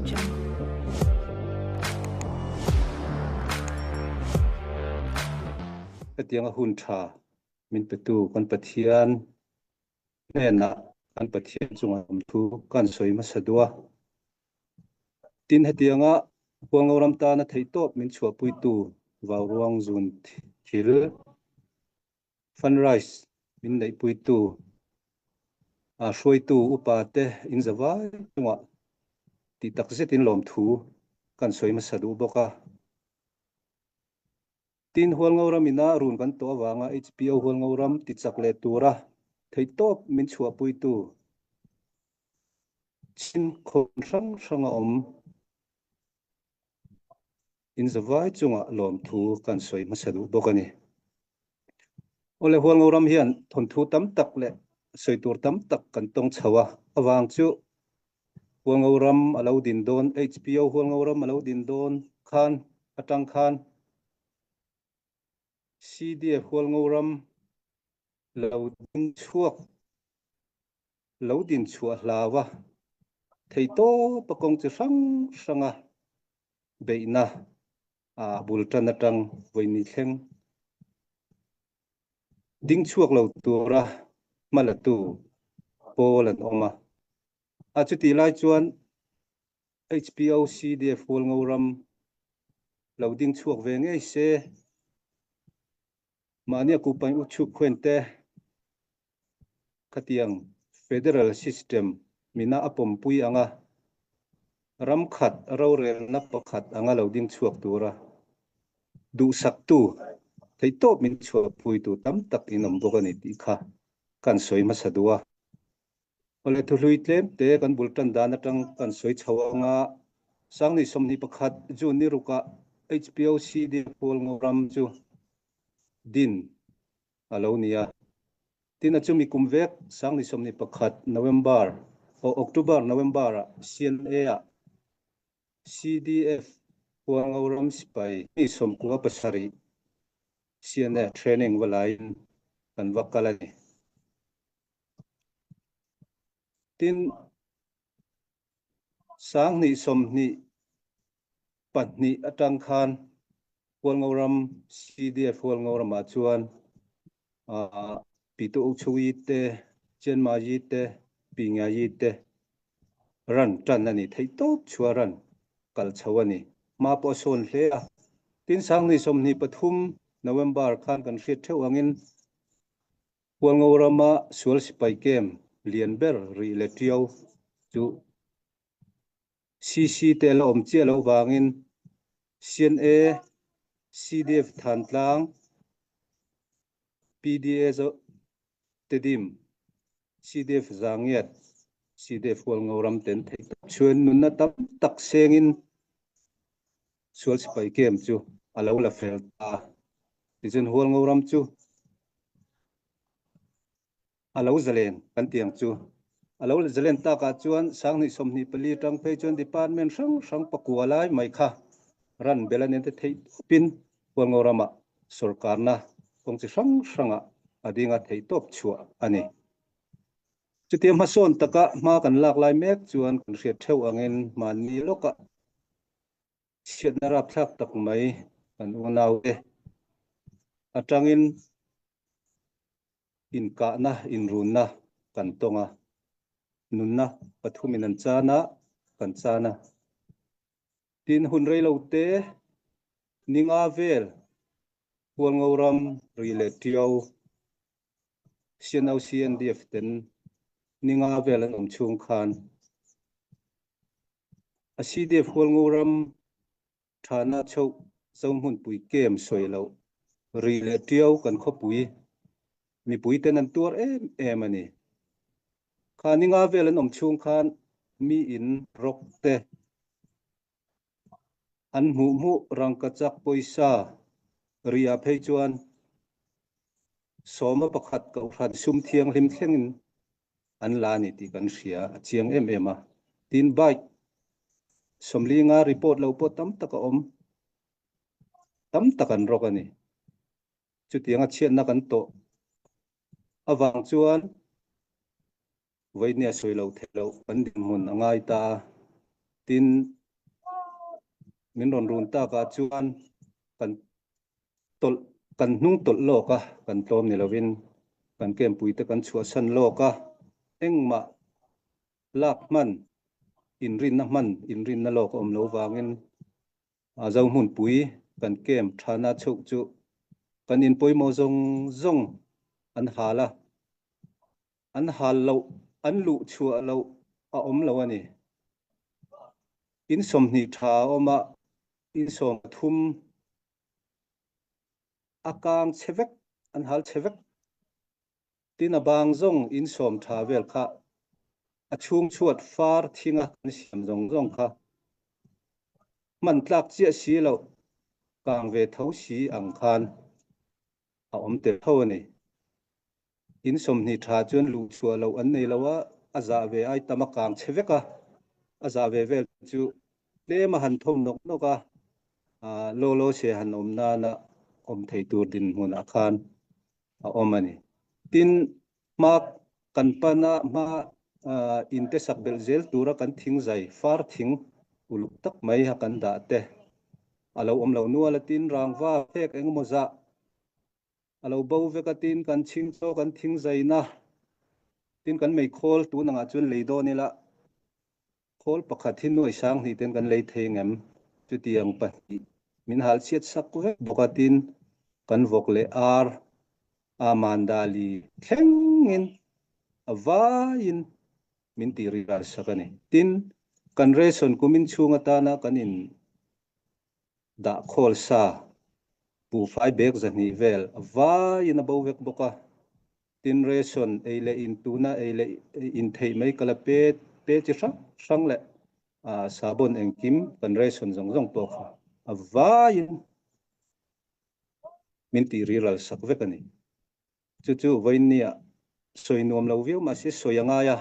Jungle. Hetianga hun tha min petu kan Pathian hnenah kan Pathian chunga awm thu kan sawi hmasa duh a. Tin, hetianga Hualngo ram tana theihtawp min chhuahpuitu Vauruang zun thil Funrise min neihpuitu hruaitu upa te in zavai chungah tih tak zetin lawmthu kan sawi hmasa duh bawk a. Tin, Hualngo ram ina run kan tawh avanga HPO Hualngo ram tichak leh tura theihtawp min chhuahpuitu chin khawn hrang hranga awm in zavai chungah lawmthu kan sawi hmasa duh bawk a ni. Awle Hualngo ram hian thawnthu tam tak leh sawi tur tam tak kan tawng chho a, avang chu Hualngo ram a lo din dawn, HPO Hualngo ram a lo din dawn khan atang khan CDF Hualngo ram lo ding chhuak lo din chhuah hlau a, theihtawp a kawng chi hrang hranga beihna a bul tan atang vawiin thleng ding chhuak lo tura hmalatu pawl an awm a. A chutih lai chuan HPOCDF Hualngo ram lo ding chhuak ve ngei se, mahnia kupain u chhuk khuain te Khatiang federal system mina a pawmpui anga ram khat rorelna pakhat anga lo ding chhuak tura duhsaktu theihtawp min chhuahpuitu tam tak in awm bawk a ni tih kha kan sawi hmasa duh a. Awle thuhlui tlem te kan bul tan dan atang kan sawi chho anga Sangni 21 June ni rukah HPOCD Hualngo ram chu din a lo ni a. Tin a chumi kum vek Sangni 21 November aw October November ah CNA ah CDF Hualngo ram sipai mi 97 CNA training va laiin kan va kal a ni. Tin Sangni 22 atang khan Hualngo ram CDF Hualngo ramah chuan Pitu Ukchhui te, Chenmayi te, Pingayi te ran tan a ni theih tawp chua ran kal chho a ni. Hma pawh a sawn hle a. Tin Sangni 23 November khan kan hriat theuh angin Hualngo rama sual sipai kem lian ber rih leh tiau chu CC te la awm chiah loh vangin CNA, CDF Thantlang, PDA Tedim, CDF Zangiat, CDF Hualngo ram ten theih tak chuan nunna tam tak sengin sual sipai kem chu a lo la fel ta a. Tichuan Hualngo ram chu a lo zalen kan tih ang chu. A lo zalen takah chuan 2024 atang phei chuan department hrang hrang pakua lai mai kha ran bel a nen te theih tawpin Hualngo ramah sorkarna kawng chi hrang hrangah a ding a theih tawp chhuah a ni. Chutia hmasawn taka hma kan lak lai mek chuan kan hriat theuh angin mahni lawkah chhiatna rapthlak tak mai kan unaute atangin inkahna, inrunna kan tawng a, nunna pathumin an chan a, kan chan a. Tin, hun rei lo te, ninga vel, Hualngo ram, ri leh tiau, CNOCNDF ten ninga vel an awm chhung khan a CDF Hualngo ram Thana chhoh Zohmunpui kem sawi loh ri leh tiau kan khawpui mipui ten an tuar em em a ni. Kha ninga vel an awm chhung khan mi in rawk te an hmuh hmuh rangkachak pawisa ri ah phei chuan sawma pakhat kohhran sum thianghlim thlengin an la a ni tih kan hria a chiang em em a. Tin bike 50 report lo pawh tam tak a awm, tam tak an rawk a ni. Chutianga chhiatna kan tawh avang chuan vawinia sawi lo theih loh kan dinhmun a ngai ta a. Tin, min rawn run takah chuan kan tawlh, kan hnung tawlh lawk a, kan tlawm ni lovin kan camp-puite kan chhuahsan lawk a, engmah lak hman, inrinna hman, inrinna lawk a awm lo vangin a zo hmunpui kan camp thana chhoh chu kan inpawimawh zawng zawng an hal a. An hal loh, an luh chhuah loh a awm lo a ni. In 20 tha a awm a, in 30 a kang chhe vek, an hal chhe vek. Tin a bang zawng in sawm tha vel kha a chhung chhuat far thinga kan siam zawng zawng kha hman tlak chiah si loh kang ve tho si ang khan a awm tel tho a ni. In 20 tha chuan luh chhuah loh an nei lo a, a zah ve ai tam a kang chhe vek a, a zah ve vel chu tlem a han thawm nawk nawk a, law law se han awm nana awm thei tur dinhmunah khan a awm a ni. Tin, hma kan pan a, hma inte sak belh zel tura kan thing zai far thing uluk tak mai a kan dah te a lo awm lo nual a, tin rangva phek engemaw zah A lo bo vek a, tin kan chhing chaw kan thing zaina, tin kan mei khawl tun angah chuan lei dawn ila, khawl pakhat hi nuai sang hnih ten kan lei thei ngem, chutiang pahnih min hal chhiat sak vek bawk a, tin kan vawk leh ar a mandali thlengin a vaiin min tih ri ral sak a ni. Tin, kan ration kumin chhung atana kan in Dah khawl sa, buhfai bag 200 vel a vaiin a bo vek bawk a. Tin ration ei leh in tuna ei leh in theih mai ka la pe pe chi hrang hrang leh sabon engkim kan ration zawng zawng pawh kha a vaiin min tih riral sak vek a ni. Chu chu vawiinnia sawi nuam lo viau mahse sawi a ngai a.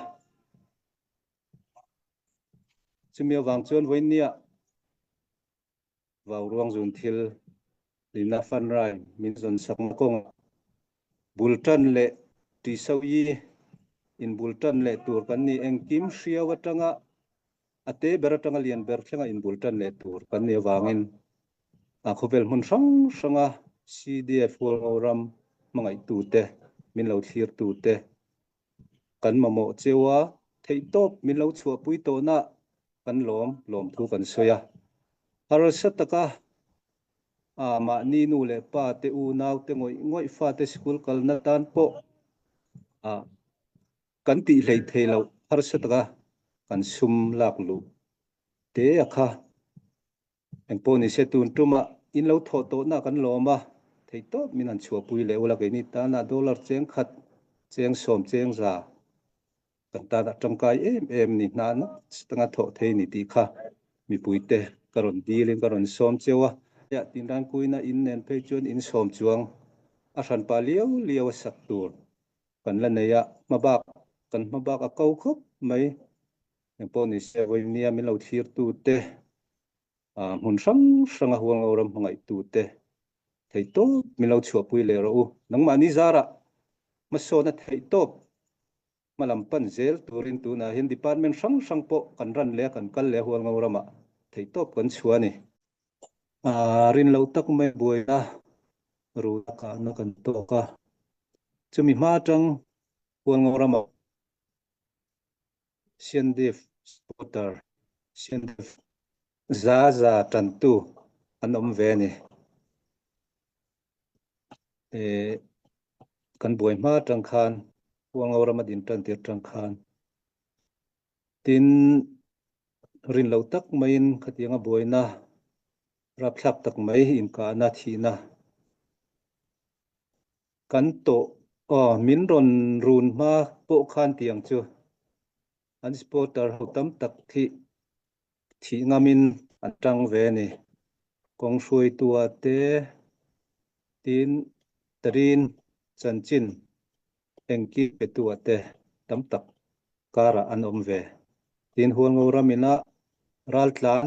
Chumi avang chuan vawiinnia vau ruang zun thil lina fanrai min zawn sakna kawngah bul tan leh tihsauhi in bul tan leh tur kan ni. Engkim hriau atanga a te ber atanga lian ber thlenga in bul tan leh tur kan nih avangin a khawvel hmun hrang hranga CDF Hualngo ram hmangaihtute min lo thlirtute Kan mamawh cheu a, theihtawp min lo chhuahpui tawhna kan lawm lawm thu kan sawi a. Harsa taka a mahni nu leh pa te unau te ngawih ngawih fate sikul kalna tan pawh a kan tih hleih thei loh harsa taka kan sum lak luh te a kha. Engpawh ni se tun tumah in lo thawh tawhna kan lawm a, theihtawp min han chhuahpui leh ula keini tana dollar cheng khat, cheng sawm cheng za kan tana tangkai em em ni hna nasa tanga thawh thei ni tih kha mipuite ka rawn dilin ka rawn sawm cheu a. Tinrangkuina in nen phei chuan in sawm chuang a hranpa liau liau a sak tur kan la nei a, hmabak kan hmabak a ko khawp mai. Engpawh ni se vawinia min lo thlirtute, hmun hrang hranga Hualngo ram hmangaihtute theihtawp min lo chhuahpui leh rawh u. Nangmahni zarah hmasawna theihtawp hmalam pan zel turin tunah hian department hrang hrang pawh kan ran leh a kan kal leh a Hualngo ramah theihtawp kan chhuah a ni. Rin loh tak mai buaina runa kahna kan tawk a, chumi hma atang Hualngo ramah Siandif supporter, Siandif za za tantu an awm ve a ni. Eh, kan buai hma atang khan, Hualngo rama din tan tir tang khan. Tin, rin lo tak maiin khatianga buaina rapthlak tak mai inkahna thihna Kan tawh aw, min rawn run hma pawh khan tiang chu an supporter ho tam tak hi thih ngamin an tang ve a ni. Kawng hruaitua te tin Tarin chanchin engkim petua te tam tak karah an awm ve. Tin Hualngo ramina raltlan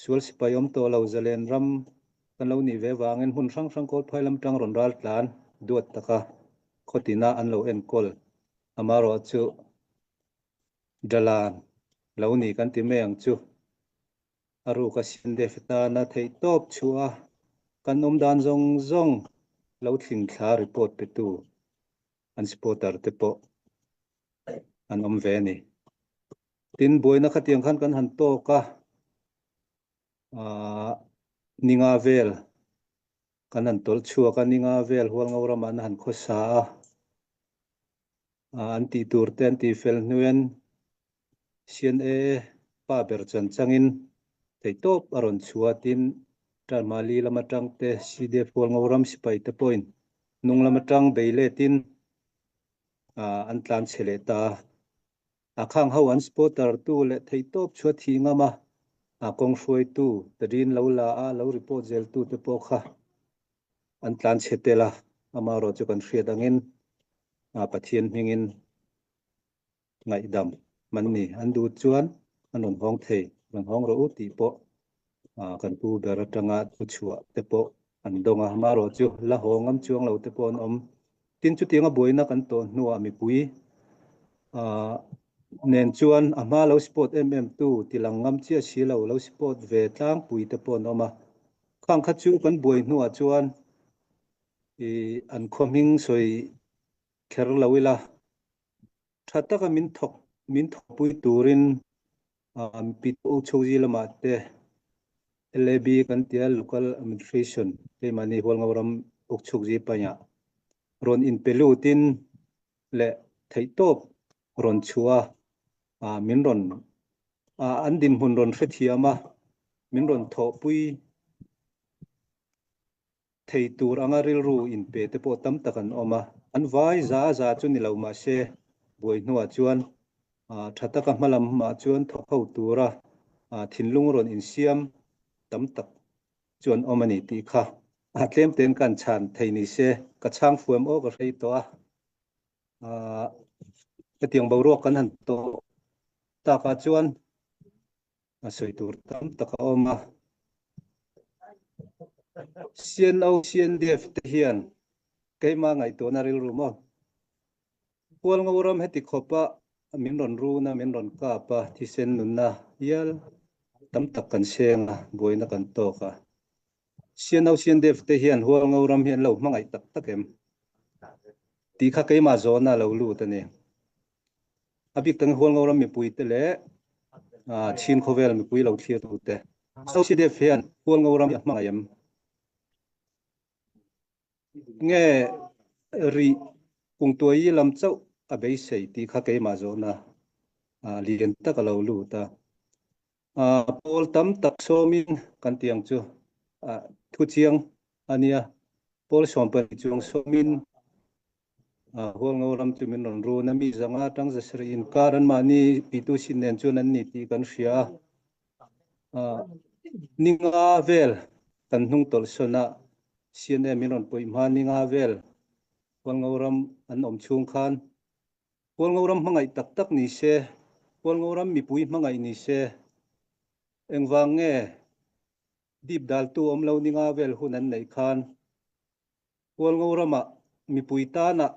Sual sipai awm tawh lo zalen ram kan lo nih ve vangin hmun hrang hrang Kawlphai lam tang rawn ral tlan duat taka khawtina an lo enkawl. Amaherawhchu Dalan. lo ni kan ti mai ang chu. A ruka CNDF tana theihtawp chhuah a kan awm dan zawng zawng lo thling thla report petu an supporter te pawh an awm ve a ni. Tin, buaina khatiang khan kan han tawk a, aah ninga vel kan han tawlh chhuak a, ninga vel Hualngo ramah an han khawsa a, an tih tur te an tih fel hnuin CNA pa ber chan changin theihtawp a rawn chhuah a, tin Tanmali lam atang te CDF Hualngo ram sipai te pawhin hnung lam atang bei letin an tlan chhe leh ta a. A khang ho an spotter tu leh theihtawp chhuah thih ngam a, a kawng hruaitu Tadin lo la a lo report zel tu te pawh kha an tlan chhe tel a, amaherawh chu kan hriat angin Pathian hmingin ngaihdam man ni. An duh chuan an rawn hawng thei, rawn hawng rawh u tih pawh kan pu ber atanga thuchhuah te pawh an dawng a, amaherawh chu la haw ngam chuang lo te pawh an awm. Tin, chutianga buaina kan tawh hnuah mipui nen chuan a hma lo support em em tu tilang ngam chiah si lo, lo support ve tlangpui te pawh an awm a. Khang kha chu kan buai hnuah chuan an khaw hming sawi kher lo ila, tha taka min thawk min thawkpui turin Pito Chhozi lamah te LAB kan tia Local Administration keimahni Hualngo ram Ukchhukzi paihah rawn inpe lutin leh theihtawp rawn chhuah a, min rawn an dinhmun rawn hrethiam a, min rawn thawhpui Thei tur anga rilru inpe te pawh tam tak an awm a, an vai za za chu ni lo mah se, buai hnuah chuan tha taka hma lam ah chuan thawk ho tura thinlung rawn insiam tam tak chu an awm a ni tih kha tlem tein ka han chhan thei ni se, ka chhang fuam aw ka hrei tawh a, hetiang boruak kan han tawh takah chuan A sawi tur tam tak a awm a. CNO, CNDF te hian keimah ngaihtuahna rilru maw? Hualngo ram heti khawpa min rawn run a, min rawn kap a, thisen nunna hial tam tak kan seng a, buaina kan tawk a. CNO, CNDF te hian Hualngo ram hi an lo hmangaih tak tak em? Tih kha keimah zawhna a lo lut a ni. A bik tang Hualngo ram mipui te leh Chin khawvel mipui lo thlir tu te. CDF hian Hualngo ram hi a hmangaih em? Nge rih kungtuai lam chauh a beisei tih kha keimah zawhna lian tak a lo lut a. Pawl tam tak sawmin kan ti ang chu thu chiang a nia. Pawl 12 chuang sawmin Hualngo ram chu min rawn run a, mi zanga atang zasarih inkar anmahni pitu sin nen chuan an ni tih kan hria a. Ninga vel kan hnung tawlh sawn a, CNA min rawn pawih hma ninga vel Hualngo ram an awm chhung khan Hualngo ram hmangaih tak tak ni se, Hualngo ram mipui hmangaih ni se, engvang nge dip daltu awm lo ninga vel hun an neih khan Hualngo ramah mipui tana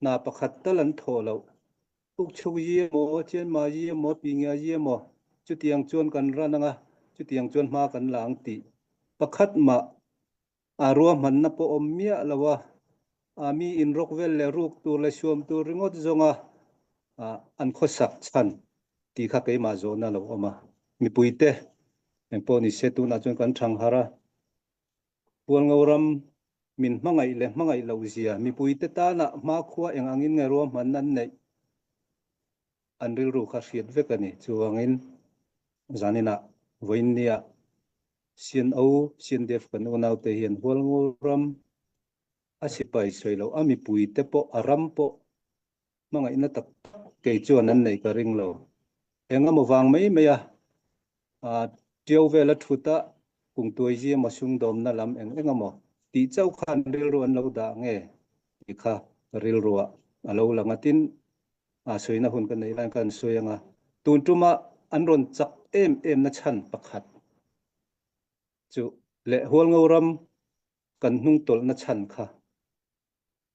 hna pakhat tal an thawh loh. Ukchhuk yi emaw, Chianma yi emaw, Pingia yi emaw chutiang chuan kan ran anga, chutiang chuan hma kan la ang tih pakhat mah a ruahmanna pawh awm miah lo a, a mi inrawk vel leh ruk tur leh suam tur ringawt zawnga an khawsak chhan tih kha keimah zawhna a lo awm a. Mipuite engpawh ni se tunah chuan kan thangharh a. Hualngo ram min hmangaih leh hmangaih loh zia mipuite tana hmakhua eng angin nge ruahmanna an neih an rilru kha hriat vek a ni. Chuvangin zaninah vawiinnia CNO, CNDF kan unaute hian Hualngo ram a sipai sawi loh a mipuite pawh a ram pawh hmangaihna tak tak kei chuan an neih ka ring lo. Eng emaw vang mai mai a, Ṭiau vela thut a, kungtuai zi emaw sumdawmna lam eng eng emaw tih chauh khan rilru an lo dah nge tih kha rilruah a lo lang a. Tin, sawina hun ka neih laiin ka han sawi ang a, tun tuma an rawn chak em em na chhan pakhat chu leh Hualngo ram kan hnungtawlhna chhan kha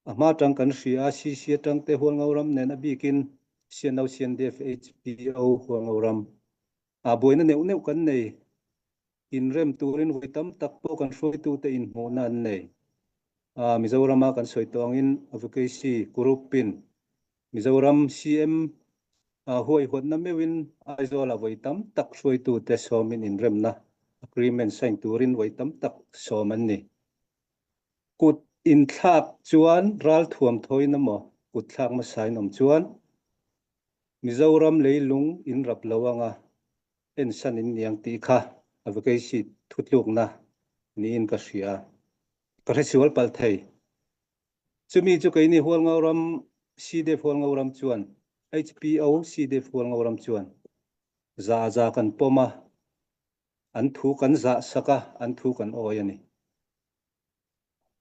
A hma tang kan hria a, CC atang te Hualngo ram nen a bikin. CNO, CNDF, HPO, Hualngo ram ah buaina neuh neuh kan nei. Inrem turin vawi tam tak pawh kan hruaitute inhmuhna an nei. Mizorama kan sawi tawh angin Advocacy Group-in Mizoram CM huaihuatna meuhin Aizawlah vawi tam tak hruaitute sawmin inremna agreement sign turin vawi tam tak sawm an ni. Kut inthlak chuan ralthuam thawiin emaw kut thlak hmasa in awm chuan Mizoram leilung in rap lo anga ensan in niang tih kha advocacy thutlukna niin ka hria. Ka hresual palh thei. Chumi chu keini Hualngoram CDF Hualngoram chuan HPO CDF Hualngoram chuan za za kan pawm a, an thu kan zah sak a, an thu kan awi a ni.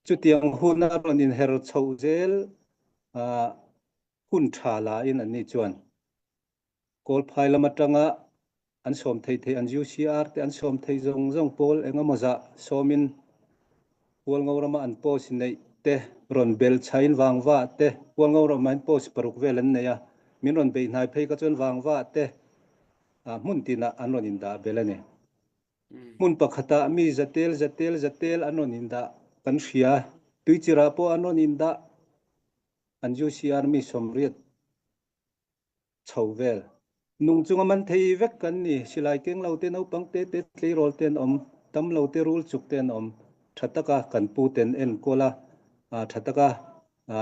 Chutiang huna rawn inher chhoh zel hun tha lain anni chuan Kawlphai lam atanga an sawm thei thei an UCR te an sawm thei zawng zawng pawl eng emaw zah sawmin Hualngo rama an post neih te rawn bel chhain vangva te Hualngo ramah hian post paruk vel an nei a, min rawn beih hnai phei kha chuan vangva te hmun tinah an rawn indah bel a ni. Hmun pakhatah mi zatel zatel zatel an rawn indah kan hria, tuichirah pawh an rawn indah an UCR mi sawmriat chho vel. Nung chunga man thei vek kan ni, silai keng lo te, naupang te te, tleirawl te an awm, tam lo te, rul chuk te an awm. Tha taka kan pu ten enkawl a, tha taka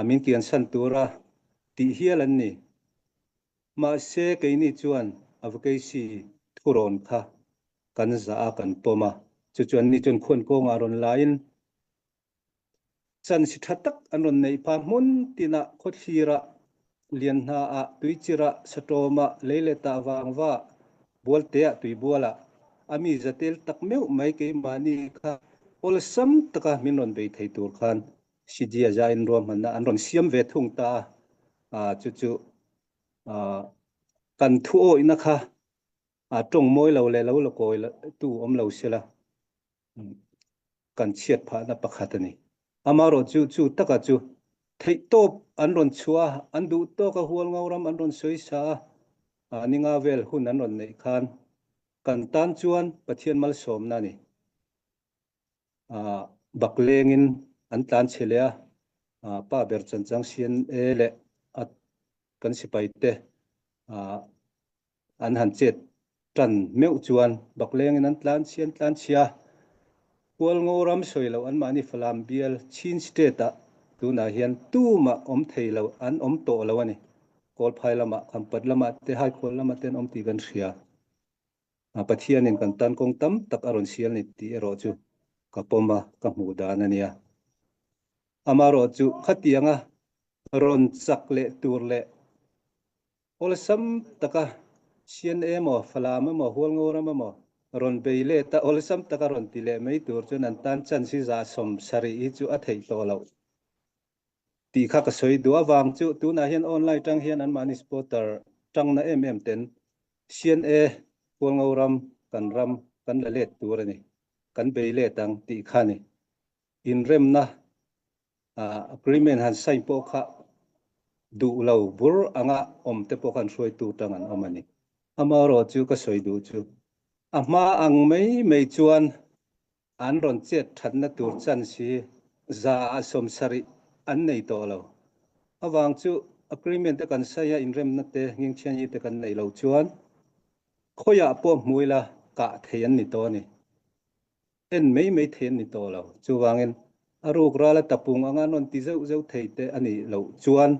min kiansan tura tih hial an ni. Mahse keini chuan Advocacy thurawn kha kan zah a, kan pawm a. Chu chuan ni chuan khuan kawngah rawn lain Chansi tha tak an rawn neih phah hmun tinah khawthlirah, Lianhnaah, Tuichirah, Satawmah, Leiletah, Vangvah, Bualteah, Tuibualah a mi zatel tak meuh mai keimahni kha awlsam taka min rawn bei thei tur khan Sidia zain ruahmanna an rawn siam ve thung ta a, chu chu kan thuawihna kha tawng mawi lo leh lo la kawi tu awm lo sela. kan chhiat phahna pakhat a ni. Amaherawh chu chu taka chu theihtawp an rawn chhuah a, an duh tawk a hual ngo ram an rawn sawi sa a, ni nga vel hun an rawn neih khan kan tan chuan Pathian malsawmna a ni. Bak lengin an tlan chhe leh a, pa ber chanchang CNA leh a kan sipaite An han chet tan meuh chuan baklengin an tlan chhia an tlan chhia. Hualngo ram sawi loh anmahni Falam bial Chin State ah tunah hian tumah awm thei lo an awm tawh lo a ni. Kawlphai lamah, Khampat lamah te, Haikhual lamah te an awm tih kan hria. Pathianin kan tan kawng tam tak a rawn sial ni tih erawh chu ka pawm a, ka hmuh dan a nia. Amaherawh chu khatianga rawn chak leh tur leh Awlsam taka CNA emaw, Falam emaw, Hualngoram emaw rawn bei let a, awlsam taka rawn ti leh mai tur chuan an tan chance hi 70% hi chu a theih tawh loh tih kha ka sawi duh avang chu tunah hian online tang hian anmahni supporter tangna em em ten CNA, Hualngoram kan ram kan la let tur a ni, kan bei let ang tih kha a ni. Inremna Agreement han sign pawh kha duh lo bur anga awm te pawh khan hruaitu tang an awm a ni. Amaherawh chu ka sawi duh chu a hma ang mai mai chuan an rawn chet thatna tur chance hi 70% an nei tawh lo. Avang chu agreement te kan sign a inremna te ngingchhianyi te kan neih loh chuan khawiah pawh hmu ila kah thei an ni tawh a ni. En mai mai thei an ni tawh lo. Chuvangin a ruk rala tapung anga an rawn ti zeuh zeuh thei te a nih loh chuan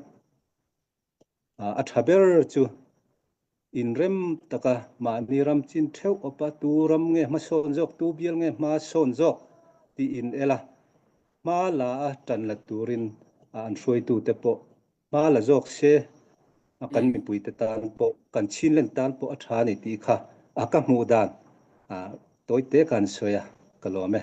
a tha ber chu inrem taka mahni ram chin theuh awpa tu ram nge hmasawn zawk, tu bial nge hmasawn zawk tih in el a, hma la a tan la turin an hruaitute pawh Hma la zawk se a kan mipuite tan pawh kan chinlen tan pawh a tha a ni tih kha a ka hmuh dan tawite ka han sawi a, ka lawm e.